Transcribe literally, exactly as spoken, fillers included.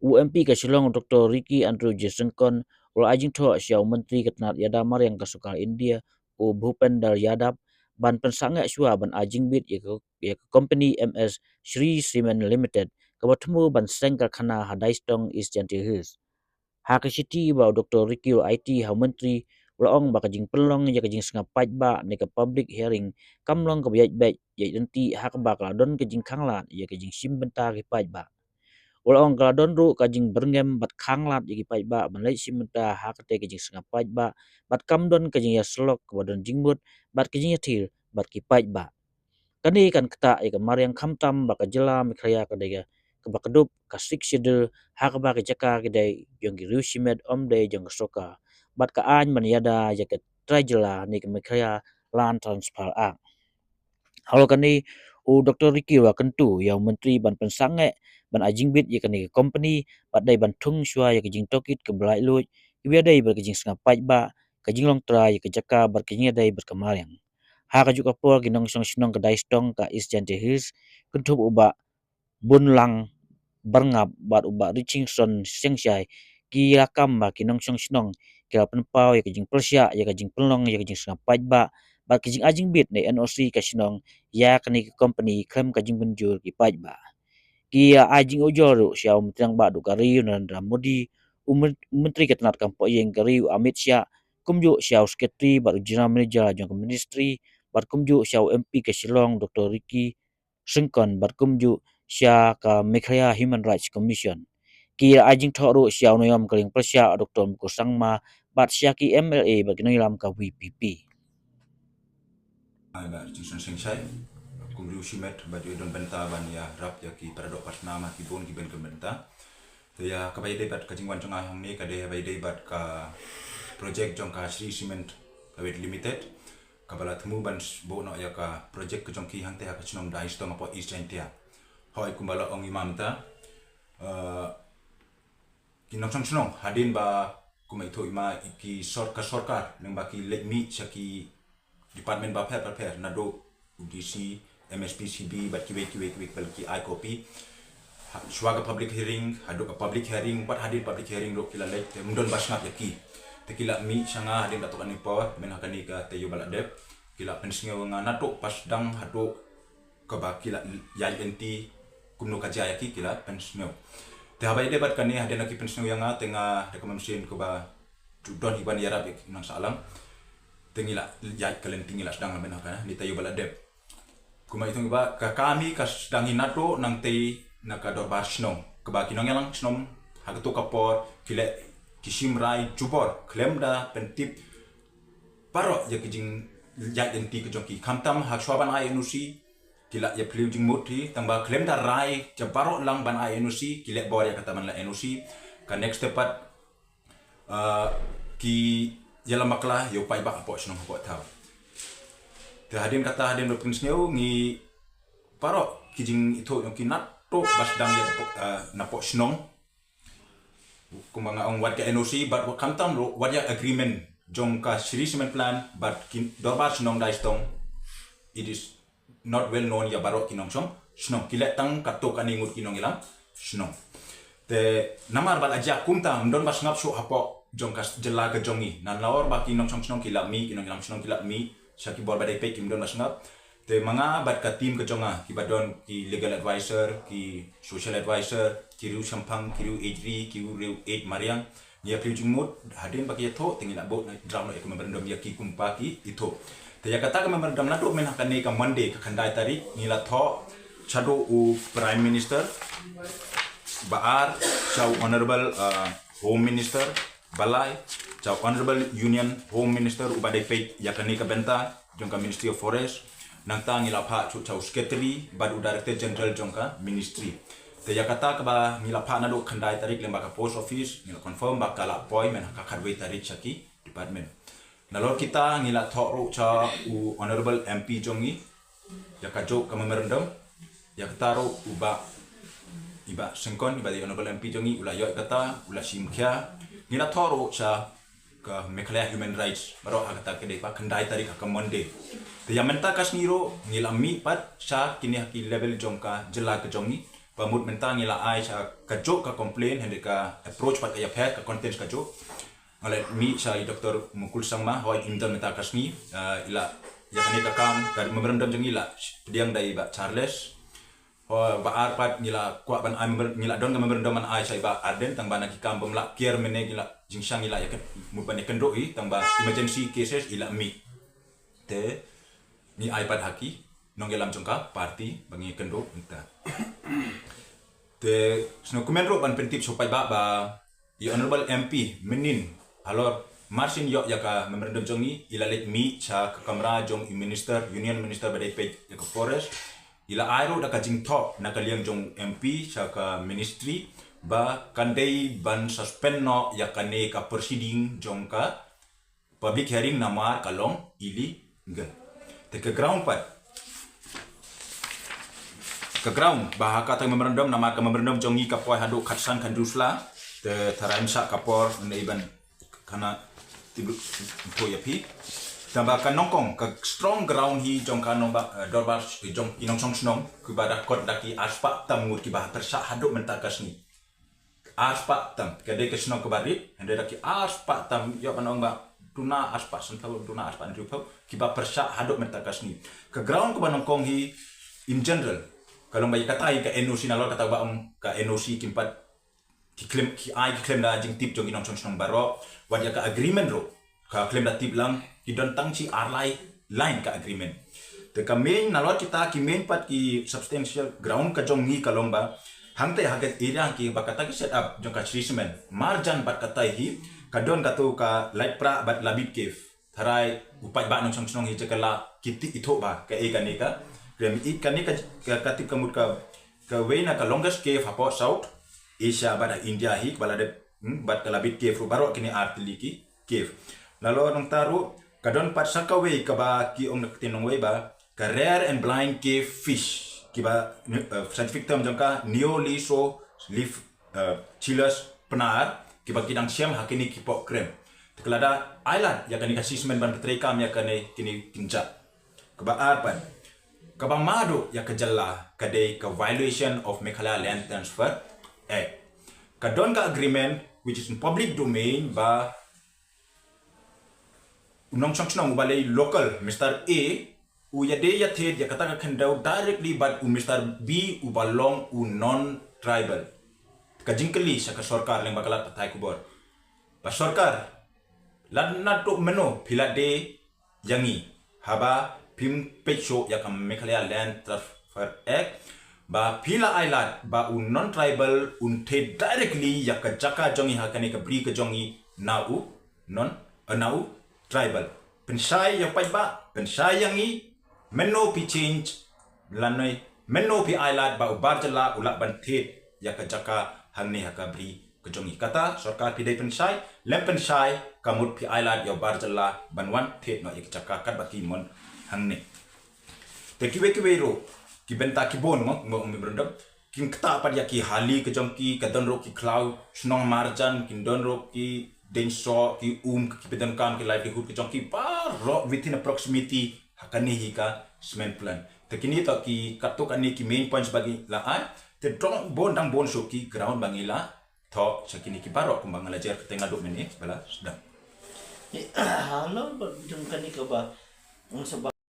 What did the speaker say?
U M P ka Shillong, Doctor Ricky Andrew J Syngkon, u la ai jingthoh sha u Myntri ka tnat ïada mariang ka Sorkar India, u Bhupender Yadav, ban pynsangeh shuwa ban ai jingbit ïa ka, ïa ka company M S Shree Cement Limited, kaba thmu ban seng karkhana ha Daistong, East Jaintia Hills. Ha ka shithi ba u Doctor Ricky u la aiti ha u Myntri, u la ong ba ka jingpynlong ïa ka jingsngap paidbah ne ka public hearing kam long kaba ïaid beit ïaid ryntih, ha kaba ka la don ka jingkhanglad ïa ka jingshim bynta ki paidbah. U la ong ka la don ruh ka jingbyrngem bad khanglad ïa ki paidbah ban leit shim bynta ha katei ka jingsngap paidbah, bad kam don ka jingïasyllok kaba don jingmut bad ka jingïathir bad ki paidbah. Kane kan ktah ïa ka mariang khamtam ba ka jylla Meghalaya ka dei ka, kaba kdup ka Sixth Schedule, ha kaba ki jaka ki dei jong ki riew shimet, ym dei jong ka sorkar, bad ka aiñ ban ïada ïa ka trai jylla ne ka Meghalaya Land Transfer Act. Halor kane, u Doctor Ricky u la kyntu ïa u Myntri ban pynsangeh ban ai jingbit ïa kane ka company, bad dei ban thung shuwa ïa ka jingtohkit kaba laitluid kiba ïadei bad ka jingsngap paidbah, ka jinglong trai ïa ka jaka bad ka jingïadei bad ka mariang. Ha kajuh ka por, ki nongshong shnong ka Daistong ka East Jaintia Hills, kynthup u Bah Bunlang Barngap bad u Bah Richingson Sengshai, ki la kam ba ki nongshong shnong ki la pynpaw ïa ka jingpyrshah ïa ka jingpynlong ïa ka jingsngap paidbah bad ka jingai jingbit ne N O C ka shnong ïa kane ka company khlem ka jingmynjur ki paidbah. Ki la ai jingujor ruh sha u Myntri Rangbah duh ka ri u Narendra Modi, u Myn-, u Myntri ka tnat kam poh ïing ka ri u Amit Shah, kumjuh sha u Secretary bad u General Manager jong ka Ministry, bad kumjuh sha u M P ka Shillong, Doctor Ricky Syngkon, bad kumjuh sha ka Meghalaya Human Rights Commission. Ki la ai jingthoh ruh sha u Nongïalam ka Liang Pyrshah, Doctor Mukul Sangma, bad sha ki M L A bad ki nongïalam ka V P P. Ai, Bah Richingson Sengshai, kum riew shimet ba ju don bynta ban ïarap ïa ki paradoh parsnam ha ki bun ki bynta. Te ïa kaba ïadei bad ka jingwan jong nga hangne ka dei kaba ïadei bad ka project jong ka Shree Cement Private Limited, kaba la thmu ban s-, buh noh ïa ka project ka jong ki hangtei ha ka shnong Daistong hapoh East Jaintia. Hooid, kumba la ong i ma mynta, eh, ki nongshong shnong hadien ba kumba ithuh i ma, ki sor-, ka sorkar lyngba ki leit mih sha ki department bapher bapher, naduh u D C, M S P C B bad kiwei kiwei kiwei, bad ki ai copy. Ha, shuwa ka public hearing, haduh ka public hearing, wat hadien public hearing ruh ki la leit, te ym don ba sngap ïa ki. Te ki la mih sha nga hadien katto katne por, mynta ha kane ka taïew ba la dep, ki la pynsngew ïa nga naduh ba sdang haduh kaba ki la ïaid lynti kumno ka jia ïa ki, ki la pynsngew. Te haba ïadei bad kane, hadien ba ki pynsngew ïa nga, te nga da ka mynsiem kaba ju don hi ban ïarap ïa ki nong sahlang. Te ngi la ïaid ka lynti, ngi la sdang mynta ha kane, ne taïew ba la dep. Kumba ithuh i ma, ka kami ka sdang hi naduh nangtei na ka dorbar shnong, kaba ki nongïalam shnong ha kato ka por ki leh, ki shim rai jubor khlem da pyntip baroh ïa ki jingïaid lynti ka jong ki, khamtam ha shuwa ban ai N O C, ki la ïaphylliew jingmut hi, tangba khlem da rai ïa baroh lang ban ai N O C, ki leh bor ïa kata ban leh N O C. Ka next step pat, ah, ki ïalam bakla ïa u paidbah hapoh shnong hapoh thaw. Te hadien kata, hadien ba pynsngew, ngi baroh ki jingithuh jong ki naduh ba sdang ïa ka po-, ah, napoh shnong. Kumba nga ong, wat ka N O C, bad wat khamtam ruh, wat ïa agreement jong ka Shree Cement Plant bad ki dorbar shnong Daistong, it is not well known ïa baroh ki nongshong shnong, ki leh tang katto katne ngut ki nongïalam shnong. Te namar ba la jia kumta, ym don ba sngap shuh hapoh jong ka jylla ka jong ngi. Nalor ba ki nongshong shnong ki la mih, ki nongïalam shnong ki la mih sha ki bor ba dei peit, kim don ba sngap. Te ma nga bad ka team ka jong nga, kiba don ki legal advisor, ki social advisor, ki riew shemphang, ki riew ïeit ri, ki riew ïeit mariang, ngi ïaphylliew jingmut, hadien ba ki ïathuh, te ngi la buh noh, draft noh ïa ka memorandum ïa ki kumba ki ithuh. Te ïa kata ka memorandum, naduh mynta ha kane ka Monday ka khyndai tarik, ngi la thoh shaduh u Prime Minister, ba ar sha u Honorable, uh, Home Minister, ba lai sha u Honorable Union Home Minister uba dei peit ïa kane ka bynta jong ka Ministry of Forest. Nangta ngi la phah shuh sha u Secretary bad u Director General jong ka Ministry. Te ïa kata kaba ngi la phah naduh khyndai tarik lyngba ka post office, ngi la confirm ba ka la poi mynta ha ka khatwei tarik sha ki department. Nalor kita ngi la thoh ruh sha u Honorable M P jong ngi ïa kajuh ka memorandum. Ïa kata ruh u Bah, i Bah Syngkon, iba dei Honorable M P jong ngi, u la ïoh ïa kata, u la shim khia. Ngi la thoh ruh sha ka Meghalaya Human Rights baroh ha kata ka dei ba khyndai tarik, ha ka Monday. Te ïa mynta ka sngi ruh ngi la mih pat sha kine ha ki level jong ka jylla ka jong ngi. Ba mut mynta ngi la ai sha kajuh ka complaint, hynrei ka approach pat ka ïapher, ka content kajuh. Nga la mih sha i Doctor Mukul Sangma, hooid im don mynta ka sngi, eh, i la ïa kane ka kam, ka memorandum jong ngi la pdiang da i Bah Charles. Hooid, ba ar pat ngi la kwah ban ai memor-, ngi la don ka memorandum ban ai sha i Bah Ardent, tang ba na ki kam bym lah kiar mynne ngi la jingshang ngi la ïa kyn-, mut ban ïakynduh hi, tang ba emergency cases i la mih. Te ngi ai pat ha ki nongïalam jong ka party ba ngi kynduh mynta. Te sngewkmen ruh ban pyntip sha u paidbah ba i Honorable M P mynnin halor mar syn ïoh ïa ka memorandum jong ngi, i la leit mih sha ka kamra jong i Minister, Union Minister ba dei peit ïa ka Forest. I la ai ruh da ka jingthoh na ka liang jong u M P sha ka Ministry ba kan dei ban suspend noh ïa kane ka proceeding jong ka public hearing namar ka long illegal. Te ka ground pat, ka ground ba ha kata memorandum, namar ka memorandum jong ngi ka poi haduh khatsan khathynriew sla. Te tharai ym sah ka por, ngi ban khana tip lut ïa phi. Tang ba ka nyngkong, ka strong ground hi jong ka nongbah, eh, dorbar, eh, jong ki nongshong shnong kiba da kot da ki arspah tam ngut kiba pyrshah haduh mynta ka sngi. Arspah tam, ka dei ka shnong kaba rit, hynrei da ki arspah tam, ïoh ban ong ba duna arspah sanphew, duna arspah hynriewphew kiba pyrshah haduh mynta ka sngi. Ka ground kaba nyngkong hi, in general, ka long ba ïa kata hi ka N O C, nalor kata ba ong ka N O C kim pat, ki khlem, ki ai ki khlem da jingtip jong ki nongshong shnong baroh. Wat ïa ka agreement ruh, ka khlem da tip lang, ki don tang shi ar lai line ka agreement. Te ka main, nalor kita ki main pat ki substantial ground ka jong ngi ka long ba hangta ha ka area kiba kata ki set up jong ka Shree Cement marjan bad kata hi ka don kato ka Laitprah bad Labit Cave. Tharai u paidbah nongshong shnong hi jaka la kiti ithuh ba kaei kane ka, kane ka, ka, ka tip ka mut ka, kawei na ka longest cave hapoh South Asia bad ha India hi kaba la dep, hmm, bad ka Labit Cave ruh, baroh kine ar tylli ki cave. Nalor nangta ruh ka don pat sa kawei kaba ki ong na ka ktien nongwei ba ka rare and blind cave fish, kiba, eh, scientific term jong ka Neolysolyph, eh, chilus pnar, kiba ki dang shem ha kine ki poh krem. Te ka la da ailad ïa kane ka Shree Cement ban pyntreikam ïa kane kine ki jait. Kaba ar pat, kaba mad ruh ïa ka jylla ka dei ka violation of Meghalaya Land Transfer Act. Ka don ka agreement which is in public domain ba u nongshong shnong uba lei local, Mister A, u ïadei ïathied ïa kata ka khyndew directly bad u Mister B uba long u non-tribal. Ka jingkylli sha ka sorkar lyngba ka lad pathai khubor ba sorkar, lada naduh mynno phi la dei ïa ngi haba phim peit shuh ïa ka Meghalaya Land Transfer Act, ba phi la ailad ba u non-tribal un thied directly ïa ka jaka jong ngi ha kane ka bri ka jong ngi na u non, eh, na u tribal. Pynshai ïa u paidbah, pynshai ïa ngi, mynno phi change lane mynno phi ailad ba u bar jylla u lah ban thied ïa ka jaka hangne ha ka bri ka jong ngi. Kata sorkar phi dei pynshai, lem pynshai, ka mut phi ailad ïa u bar jylla ban wan thied noh ïa ka jaka katba ki mon hangne. Te kiwei kiwei ruh ki bynta ki bun mo, mo, mo, mo, kin ktah pat ïa ki hali ka jong ki, ka don ruh ki khlaw shnong marjan, kin don ruh ki deiñ soh, ki um, ki pyndonkam, ki livelihood ka jong ki baroh within a proximity ha kane hi ka cement plant. Te kine to ki katto katne ki main points ba ngi la ai. Te dang bun, dang bun shuh ki ground ba ngi la thoh sha kine ki baroh kumba nga la jer kata nga duh mynne ba la sdang. Halor ba jong kane kaba, ong sa ba